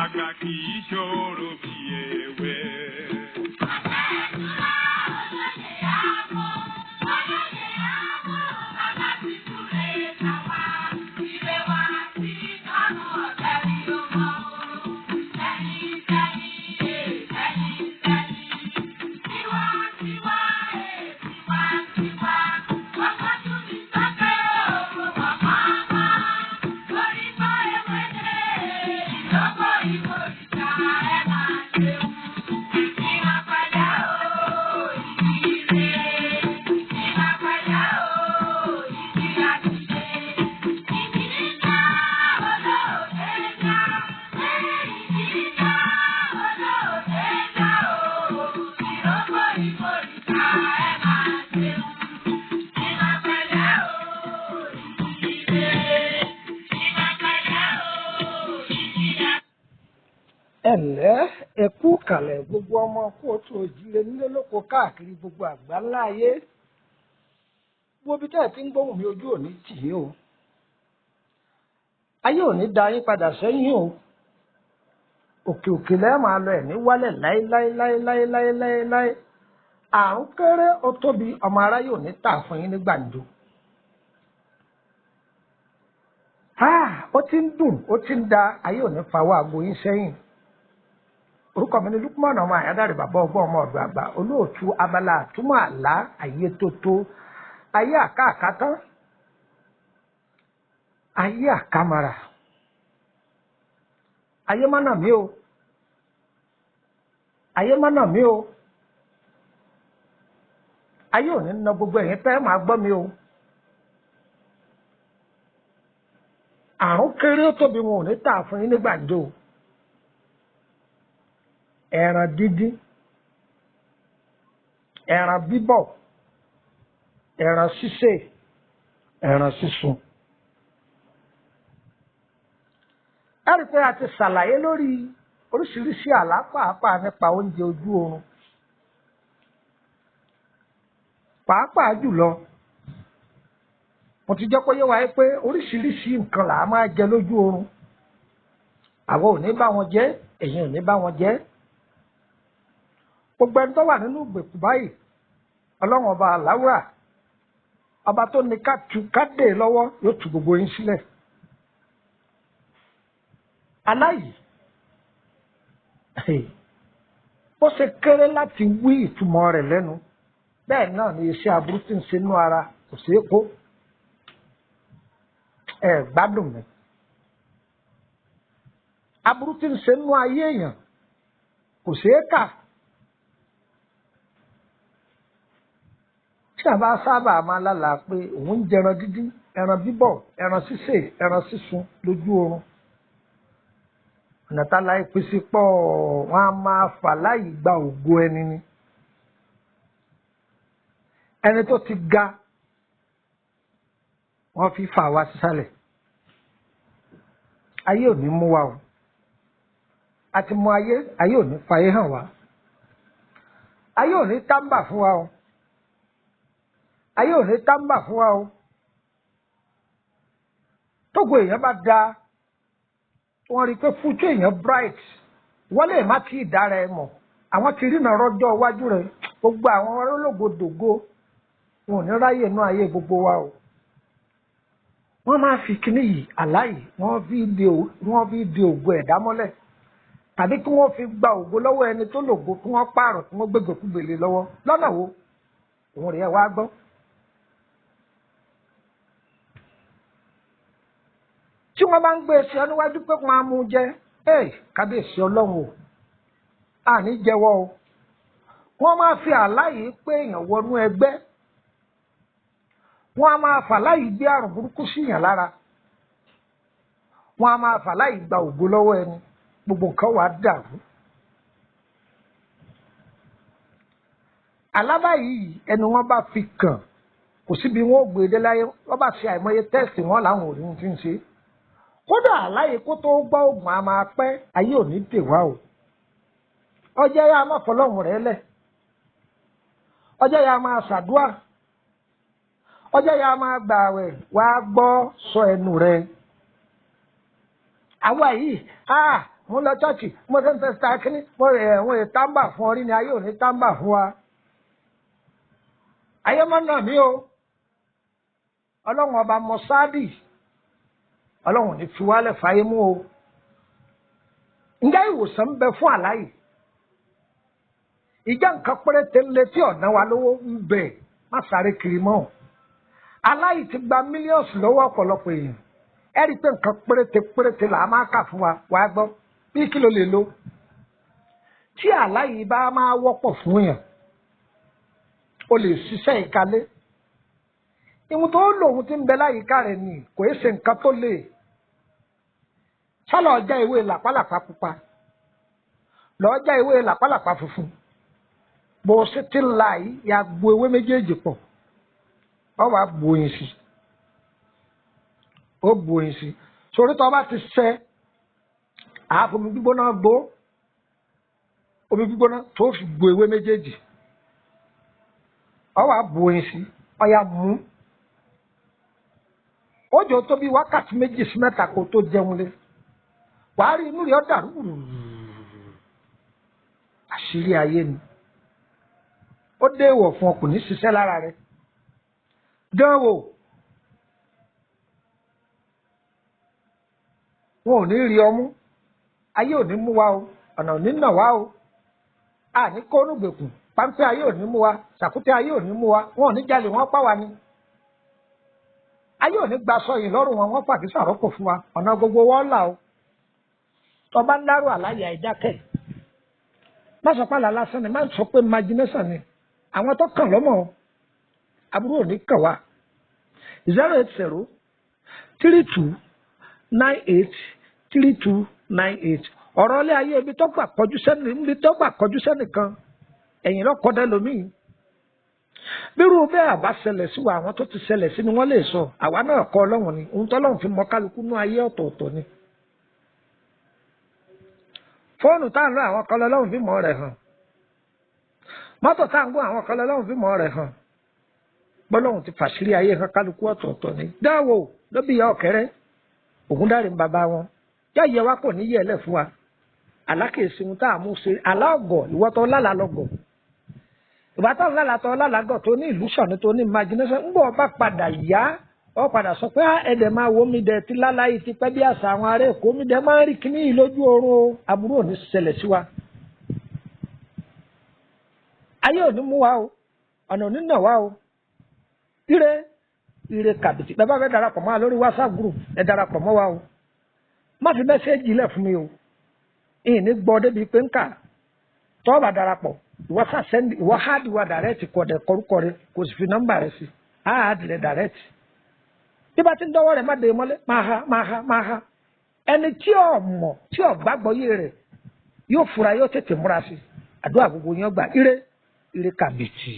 Àgbà kì í ṣòro bí ewé. Ẹ̀lẹ́, ẹ kú kàlẹ̀ gbogbo ọmọ kóòtù òjíire nílé lóko káàkiri gbogbo àgbáńlá ayé. Wo bí tẹ́ ẹ ti ń gbóhùn mi, ojú òní tì í o. Ayé òní da yín padà sẹ́yìn o. Òkè òkè lẹ́ẹ̀ máa lọ, ẹ̀ ní wálẹ̀ láéláéláéláéláéláé. Àrùn kéré ó tóbi, ọmọ aráyé òní tà fún yín ní gbàǹjo. Ó ti ń dùn, ó ti ń da, ayé òní fawọ́ aago yín sẹ́yìn. Orúkọ mi ni Lukman ọmọ Àyádáre, bàbá ọgbọ́n, ọmọ ọ̀dọ̀ àgbà, olóòtú abala àtúmọ̀ àlá, ayé tótó, ayé àkáàkátán, ayé àkámara, ayé má nà mí o, ayé má nà mí o, ayé ò ní na gbogbo ẹ̀yin tẹ́ máa gbọ́ mi o. Àrùn kéré ó tóbi, wọn ò ní tà fún yín ní gbàǹjo. Ẹran díndín, ẹran bíbọ̀, ẹran sísè, ẹran sísun. Ẹ rí i pé a ti ṣàlàyé lórí oríṣiríṣi àlá, pàápàá nípa oúnjẹ ojú oorun. Pàápàá jùlọ, mo ti jẹ́ kó yé wa pé oríṣiríṣi nǹkan là á máa jẹ lójú oorun. Àwọn ò ní bá wọn jẹ, ẹ̀yin ò ní bá wọn jẹ. Gbogbo ẹni tó wà nínú ìgbèkùn báyìí, Ọlọ́run ọba àláwùrà, ọba tó ní ká tu ká dè lọ́wọ́, yóò tú gbogbo yín sílẹ̀. Aláyìí bó ṣe kéré láti wí ìtumọ̀ rẹ̀ lẹ́nu, bẹ́ẹ̀ náà ni iṣẹ́ aburú tí ń ṣe nínú ara kò ṣeé kó. Ẹ gbádùn mi. Aburú tí ń ṣe nínú ayé èèyàn kò ṣeé kà. Tí a bá sábà máa lálàá pé òun ń jẹran díndín, ẹran bíbọ̀, ẹran sísè, ẹran sísun lójú oorun, ọ̀nà tá láì pín sí pọ̀, wọ́n á máa fà láì gba ògo ẹni ni. Ẹni tó ti ga, wọ́n fi fà wá sísàlẹ̀. Ayé ò ní mú wa o. A ti mú ayé, ayé ò ní fàyè hàn wá. Ayé ò ní tábà fún wa o. Ayé ò ní tábà fún wa o. Tógo èèyàn bá da, wọ́n rí i pé future èèyàn bright, wọ́n lè má tí ì dára ẹ mọ̀. Àwọn ti rí ìrànrọ́jọ́ iwájú rẹ̀. Gbogbo àwọn ológodògo wọn ò ní ráyè inú ayé gbogbo wa o. Wọ́n máa fi kíní yìí, àlá yìí, wọ́n fi di ògo ẹ̀dá mọ́lẹ̀, tàbí kí wọ́n fi gba ògo lọ́wọ́ ẹni tó lògo, kí wọ́n pààrọ̀, kí wọ́n gbégbèkúgbèlè lọ́wọ́. Lọ́nà wo òun rèé wá gbọ́. Tí wọ́n bá ń gbé sí ọ níwájú pé wọ́n á mú jẹ, ẹ kábíyèsí Ọlọ́run o, àní jẹ́wọ́ o. Wọ́n máa fi àlá yìí pé èèyàn wọnú ẹgbẹ́. Wọ́n á máa fà láyìí gbé àrùn burúkú síyàn lára. Wọ́n á máa fà láyìí gba ògo lọ́wọ́ ẹni. Gbogbo nǹkan wàá dàrú. Àlá báyìí, ẹni wọ́n bá fi kàn, kò síbi wọn ò gbé dé láyé. Wọ́n bá ṣe àìmọye test, wọn làwọn ò rí ohun tí ń ṣe. Kódà àláyé kó tó gbọ́ oògùn a máa pẹ́. Ayé ò ní dè wá o. Ọjọ́ yá máa fọlọ́run rẹ̀ lẹ̀. Ọjọ́ yá máa ṣàdúà. Ọjọ́ yá máa gbààwẹ̀. Wá gbọ́, sọ ẹnu rẹ̀. Àwa yìí, mo lọ chọ́ọ̀chì, mo ṣe ń tẹ star kínní, mo rẹ̀ wọ́n yẹ táǹbà fún ọ rí ni ayé ò ní táǹbà fún wa. Ayé máa ń nà mí o. Ọlọ́run ọba Mọ́sáàdì, Ọlọ́run ò ní fi wálẹ̀ fàyè mú o. Ǹjẹ́ ìwòsàn ń bẹ fún àláyè? Ìjà nǹkan péréte ń létí ọ̀nà wa lówó ń bẹ, má sáré kiri mọ́. Aláì ti gba mílíọ̀nù lọ́wọ́ ọ̀pọ̀lọpọ̀ èèyàn. Ẹ rí i pé nǹkan péréte péréte là á máa kà fún wa, wàá gbọ́ bí kí ló lè lo. Tí àláyè bá máa wọ́pọ̀ fún èèyàn, o lè ṣiṣẹ́ ìkalẹ̀. Ìwọ̀n tó lòun ti ń bẹ láyìíká rẹ̀ ni kò é ṣe nǹkan tó lè. Sálọ̀ ọjà ìwé làpálàpá pupa, lọ́ọ́ já ìwé làpálàpá funfun. Bó o ṣe ti ń la yìí, ya gbo ewé méjèèjì pọ̀. Ọ wàá bu oyin sí. Ó bu oyin sí. Sórí tó o bá ti sẹ, àáfomi gbígbóná gbó. Omi gbígbóná tó fi gbo ewé méjèèjì. Ọ wàá bu oyin sí. Ọ ya mú. Ó jọ tó bí wákàtí 2 sí 3 kó tó jẹun lé. Wàá rí inú rẹ̀ ó dàrú. Àṣírí ayé ni. Ó dé ìwọ̀ fún ọ, kò ní ṣiṣẹ́ lára rẹ̀. Dán wò. Wọn ò ní rí ọmú. Ayé ò ní mú wa o. Ọ̀nà ò ní nà wá o. A ní kónú gbèkùn. Páńpẹ́ ayé ò ní mú wa. Sàkúté ayé ò ní mú wa. Wọn ò ní jalè, wọ́n pa wa ni. Ayé ò ní gba aṣọ yìí lọ́rùn wọn, wọ́n fàkísà rọ́pò fún wa. Ọ̀nà gbogbo wọn là o. Tọba ń dárò àláyà ìdákẹ́. Má sọ pé àlá lásán ni, má sọ pé imagination ni. Àwọn tó kàn lọ́mọ aburú ò ní kàn wá. 080 32 98 32 98. Ọ̀rọ̀ ilé ayé ibi tó gbà kọjú sẹ́ni, ibi tó gbà kọjú sẹ́nìkan, ẹ̀yìn lọ́kọ̀dẹ́ lómìn. Bírú bẹ́ẹ̀ àbá ṣẹlẹ̀ sí wa, àwọn tó ti ṣẹlẹ̀ sí ni wọ́n lè sọ. Àwa náà kọ́ Ọlọ́run ni, ohun tọ́lọ́run fi mọ kálukú nú ayé ọ̀tọ̀ọ̀tọ̀ ni. Fóònù tá à ń lò àwọn kan lọ́lọ́run fi mọ̀ rẹ̀ hàn. Mọ́tò tá à ń gún àwọn kan lọ́lọ́run fi mọ̀ rẹ̀ hàn. Bọ́lọ́run ti fàṣírí ayé hàn kálukú ọ̀tọ̀ọ̀tọ̀ ni. Dáwò ló bí ìyá ọ̀kẹ́rẹ́, Ògúndáre ń bàbá wọn. Yáyẹ wa kò ní yẹ ẹlẹ́ fún wa. Àlákèsí ohun tá à mú ṣe, àlá ọ̀gọ̀, ìwọ́tọ̀ lálàá lọ́gọ̀. Ìbátan lálàá tọ́ lálàá gọ̀ tó ní illusion tó ní imagination, ń bọ̀ bá padà yá, ọ padà sọ pé ẹ̀dẹ̀ máa wo mi dẹ̀ ti lálàá yìí ti pẹ́ bí àṣà àwọn ará Èkó, mi dẹ̀ máa ń rí kíní yìí lójú oorun o, aburú ò ní ṣẹlẹ̀ sí wa. Ayé ò ní mú wa o, ọ̀nà ò ní nà wá o. Ire ire kàbìtì. Bẹ́ẹ̀ bá fẹ́ darapọ̀ mọ́ wa lórí WhatsApp group, ẹ darapọ̀ mọ́ wa o. Má fi mẹ́sẹ́ẹ̀jì lẹ̀ fún mi o. Ìyìn ní gbọ́ débi pé ń kà. Tọ́ bá darapọ̀, ìwọ sá sẹ́ndì, ìwọ háàdì wa dàrẹ́tì kọ̀ dẹ̀ kọrúkọ rẹ, kò sì fi nọ́mbà rẹ sí. Háàdì rẹ dàrẹ́tì. Bí bá ti ń dọ́wọ́ rẹ̀ má dé mọ́lé, máa ha, máa ha, máa ha. Ẹni tí ò mọ̀, tí ò gbàgbọ́ yé rẹ̀, yóò fura, yóò tètè múra sí. Àdúrà gbogbo yẹn gbà. Ire, ire kàbìtì.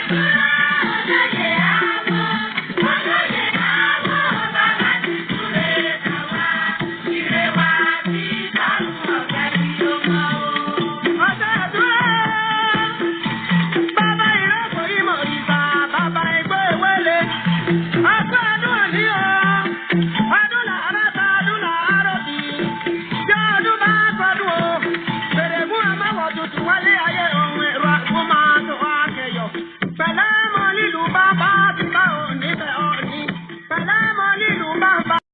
Bye.